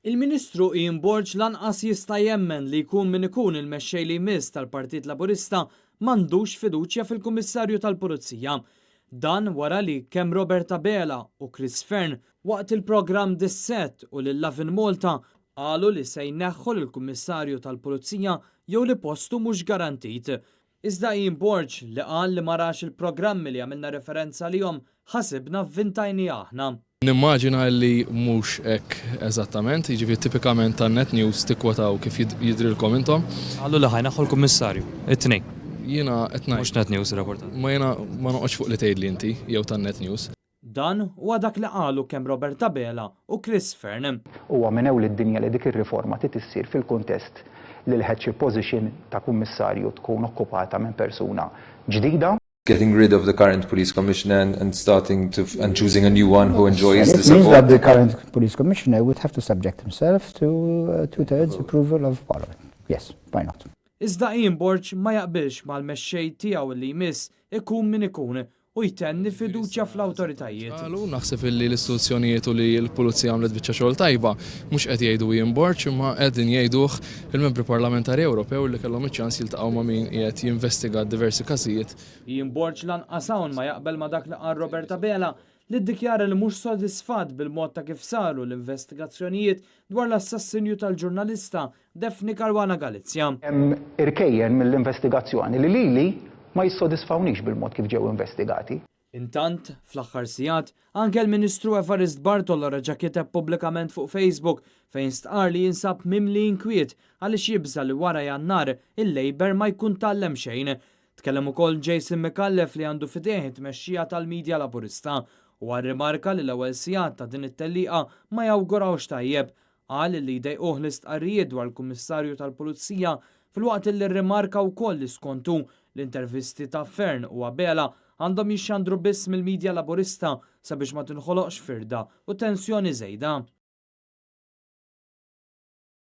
Il-Ministru Ian Borg lanqas jista' jemmen li jkun min ikun il-mexxej li jmiss tal-Partit Laburista m'għandux fiduċja fil-Kummissarju tal-Pulizija. Dan wara li kemm Robert Abela u Chris Fearne waqt il-programm Dissett u lil Lovin Malta qalu li se jneħħu lill-Kummissarju tal-Pulizija jew li postu mhux garantit. Iżda Ian Borg, li qal li ma rax il-programmi li għamilna referenza għalihom, ħasibna vvintajniha aħna. Nimmaġina li mhux hekk eżattament, jiġifieri tipikament ta' Net News tikkwotaw kif jidhrilkom intom. Qalu li ħa jneħħu l-Kummissarju, it-tnejn. Jiena qed ngħid. Mhux Net News irrapportat. Ma jiena ma noqgħodx fuq li tgħidli inti jew ta' Net News. Dan huwa dak li qalu kemm Robert Abela u Chris Fearne. Huwa minn ewl id-dinja li dik ir-riforma trid issir fil-kuntest li l-headship position ta' kummissarju tkun okkupata minn persuna ġdida. Getting rid of the current police commissioner and, and starting to and choosing a new one who enjoys the support. It means that the current police commissioner would have to subject himself to uh, two-thirds approval of parliament. Yes, why not? Iżda Ian Borg ma jaqbilx mal-mexxej tiegħu li jmiss ikun min ikun u jtenni fiduċja fl-awtoritajiet. Qalu, Naħseb illi l-istituzzjonijiet u li l-Pulizija għamlet biċċa xogħol tajba mhux qed jgħidu Ian Borg imma qegħdin jgħiduh il-Membri Parlamentari Ewropew li kellhom iċ-ċans jiltaqgħu ma' min qiegħed jinvestiga diversi każijiet. Ian Borg lanqas hawn ma jaqbel ma' dak li qal Robert Abela li ddikjara li mhux sodisfatt bil-mod ta' kif saru l-investigazzjonijiet dwar l-assassinju tal-ġurnalista Daphne Caruana Galizia. Hemm irkejjen mill-investigazzjoni li lili ma jissodisfawnix bil-mod kif ġew investigati. Intant, fl-aħħar sigħat, anke l-Ministru Evarist Bartolo reġa' kiteb pubblikament fuq Facebook fejn stqarr li jinsab mimli inkwiet għaliex jibża' li wara Jannar il-Labour ma jkun tgħallem xejn. Tkellem ukoll Jason Micallef li għandu f'idejh it-tmexxija tal-media Laburista. Huwa rrimarka li l-ewwel sigħat ta' din it-tellieqa ma jawgurawx tajjeb Qal li jdejquh l-istqarrijiet dwar il-Kummissarju tal-Pulizija filwaqt li rrimarka wkoll li skont hu, l-intervisti ta' Fearne u Abela għandhom jixxandru biss mill-media Laburista sabiex ma tinħoloqx firda u tensjoni żejda.